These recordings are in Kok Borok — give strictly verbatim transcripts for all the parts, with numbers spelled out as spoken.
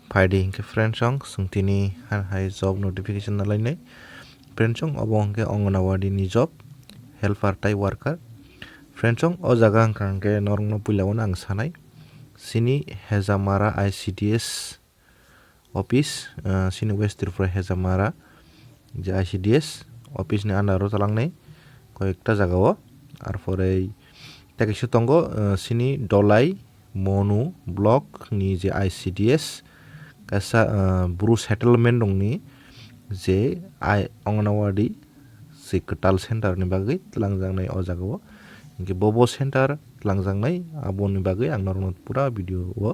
Phaidi hinkhe friends, chwng tini han hai job notification nalainai. Friends, obo hinkhe Anganwadi ni job, helper tai worker. Friends, o jaga wngkha hinkhe norokno puila uano ang sanai. Chini Hejamara I C D S office, ah, chini West Tripura Hejamara je I C D S office ni under o twlangnai koyekta jaga o. Arpore tei kaisa tongo, ah, chini Dolai Monu block ni je I C D S kaisa, ah, Bru settlement rokni je ai Anganwadi se kwtal center ni bagwi twlangjaknai o jaga o. Hinkhe bobo center twlangjaknai, aboni bagwi ang norokno pura video o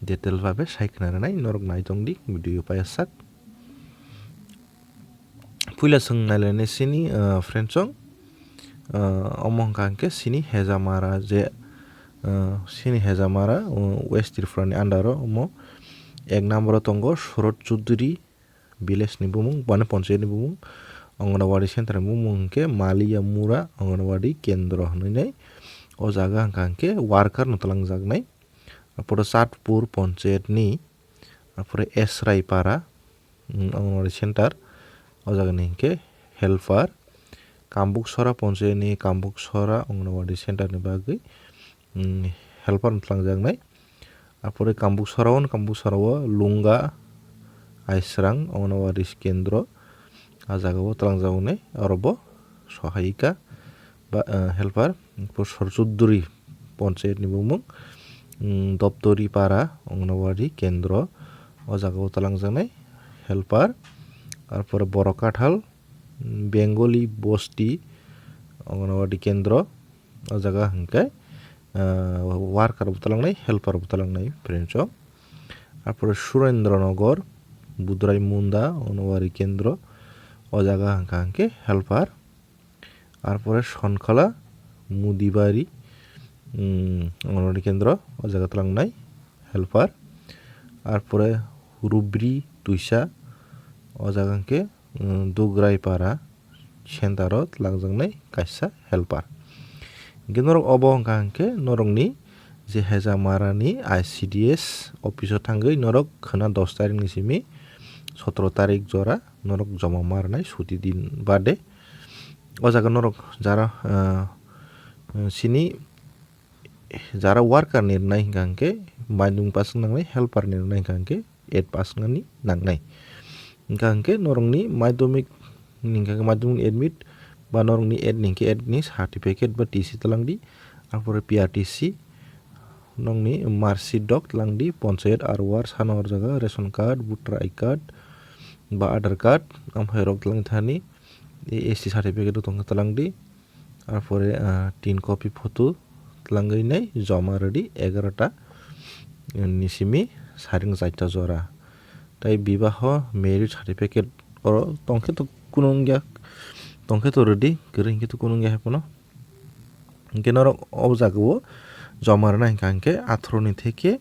detail babe sai khna rwnai, norok nai tong di video payasak. Puila chwng nailainai chini, ah, friends, chwng, ah, omo hwnkha hinkhe chini Hejamara je, ah, chini Hejamara, ah, West Tripura ni under o omo ek number o tongo Shorod Chudhuri village ni bumung, mane ponchayat ni bumung, Anganwadi center ni bumung hinkhe Maliya Mura Anganwadi Kendro hinwi nai. O jaga hwnkha hinkhe worker no twlangjaknai. Apore Satpur ponchayat ni, apore Esrai Para, mm, Anganwadi center, o jaga ni hinkhe helper. Kambuksora ponchayat ni Kambuksora Anganwadi center ni bagwi, mm, helper no twlangjaknai. Apore Kambuksora o, Kambuksora o Lunga Aisrang Anganwadi Kendro, a jaga o twlangjaknai, oro bo sohaika ba, eh, helper. Apore Shorod Chudhuri ponchayat ni bumung, mm, Doptori Para Anganwadi Kendro, o jaga o twlangjaknai helper. Arpore Borok Kathal, mm, Bengali Bosti Anganwadi Kendro, o jaga hinkhe, ah, worker bo twlangnai, helper bo twlangnai, friends, o. Arpore Surendra Nagar, Budrai Munda Anganwadi Kendro, o jaga hwnkha hinkhe helper. Arpore Sonkhala, Mudibari, mm, Anganwadi Kendro, o jaga twlangnai helper. Arpore Rubri Tuisa, o jaga hinkhe, mm, Dugrai Para center o twlangjaknai kaisa helper. Hinkhe norok obo hwnkha hinkhe norokni je Hejamara ni I C D S office o thangwi norok khwna dos tarik ni simi sotro tarik jora norok joma ma rwnai suti din bade. O jaga norok jara, ah, chini jara worker ni rwnai hwnkha hinkhe madhyamik pass wng nangnai, helper ni rwnai hwnkha hinkhe eight pass wngnani nangnai. Hwnkha hinkhe norokni madhyamik ni hwnkha hinkhe madhyamik admit ba norokni eight ni hinkhe eight ni certificate ba T C twlang di, arpore P R T C, nokni marksheet rok twlang di, ponchayat R O R sano hor jaga, ration card, voter I card ba Aadhaar card, amhai rok twlang thani, S T certificate rok tongkha twlang di. Arpore, ah, tin copy photo twlangwi nai joma rwdi egarota ni simi saring chaita jora. Tai bibaho marriage certificate oro tongkhe to kunu wngya, tongkhe to rwdi, kwrwi hinkhe to kunu wngya hai phano. Hinkhe norok o jagao joma rwna hinkha hinkhe atharo ni theke,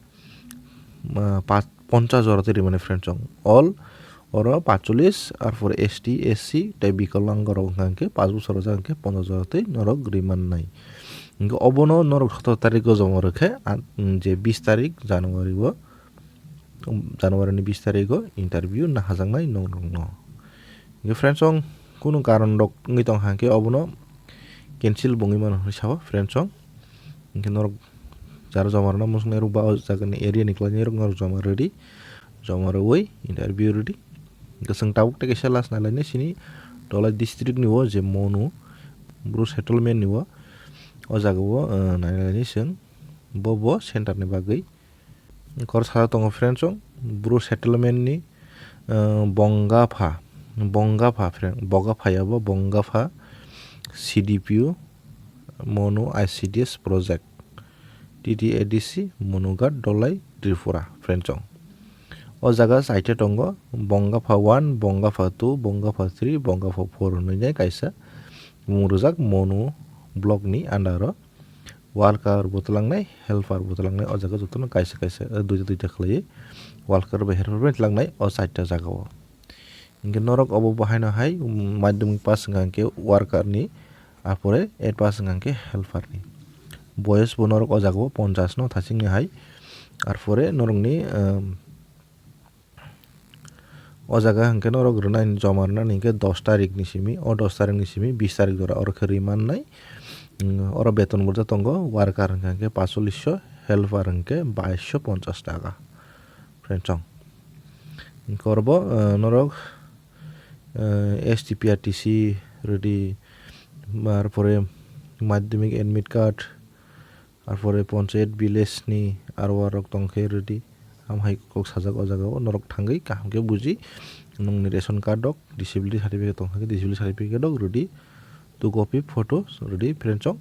ah, pa-, ponchas jora twi rimani friend chong. All oro pachulis, arpore S T, S C, tei bikolang rok hwnkha hinkhe paanch bosor rok hinkhe ponchas jora twi norok rimannai. Hinkhe obono norok sotoro tarikgo joma rwkhe, ah, je bis tarik January o, January ni bis tarik o interview nahajaknai norokno. Hinkhe friend chong kunu karon rok wngwi tongkha hinkhe obono cancel bo wngwi mano hinwi sao friend chong. Hinkhe norok jara joma rwna muchungnai rok ba o jagani area ni kwlainai rok norok joma rwdi, joma rwui interview rwdi. Hinkhe chwng tabuk tei kaisa last nailainai chini Dholai district ni o je Monu Bru settlement ni o, o jaga o, eh, nailainai chwng bo bo center ni bagwi. Kor sara tongo friend chong, Bru settlement ni, eh, Bongapha, Bongapha friend, Bogapha ya bo Bongapha C D P O Monu I C D S project, T T A D C Monughat Dholai Tripura friend chong. O jaga chaita tongo, Bongapha one, Bongapha two, Bongapha three, Bongapha four hinwi nai kaisa mung rwjak Monu block ni under o. Worker bo twlangnai, helper bo twlangnai, o jaga jotono kaisa kaisa, eh, duita duita khlaiwi worker bai helper bai twlangnai o chaita jagao. Hinkhe norok obo bo haino hai, um, madhyamik pass wngkha hinkhe worker ni, arpore eight pass wngkha hinkhe helper ni. Boyos bo norok o jagao ponchas no thachingni hai, arpore norokni, um, O jaga hwnkhe norok rwnai, joma rwnani hwnkhe dos tarik ni simi, o dos tarik ni simi bis tarik jora oro khe rwi mannai. Mm, oro beton burjak tongo, worker hwnkha hwnkhe pacholisho, helper hwnkhe baisho ponchas taka. Friendsong. Hwnkhe oro bo, eh, norok, eh, S T P R T C rwdi, arpore madhyamik admit card, arpore ponchayat village ni R O R rok tongkhe rwdi. Hamhai kok sajak o jaga o, norok thangwi kaham khe buji, nwngni ration card rok, disability certificate tongkha khe disability certificate rok rwdi, two copy photo rwdi, friendsong.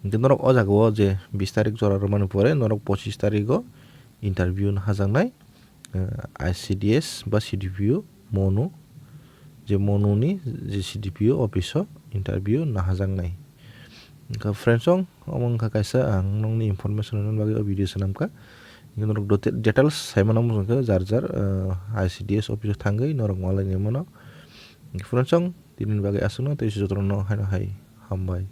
Hwnkhe norok o jaga o je bis tarik jora rwmani pore norok pochis tarik o interview no hajaknai, eh, I C D S ba C D P O Monu, je Monu ni je C D P O office o interview nahajaknai. Wngkha friendsong, omo wngkha kaisa ang nokni information rwna bagwi o video swnamkha. Hwnkhe norok dote-, details saimano wngkha jar jar, eh, I C D S office o thangwi norok malaini mano. Hwnkhe friendsong, tinini bagwi aswkno tei jotono haino hai hambai.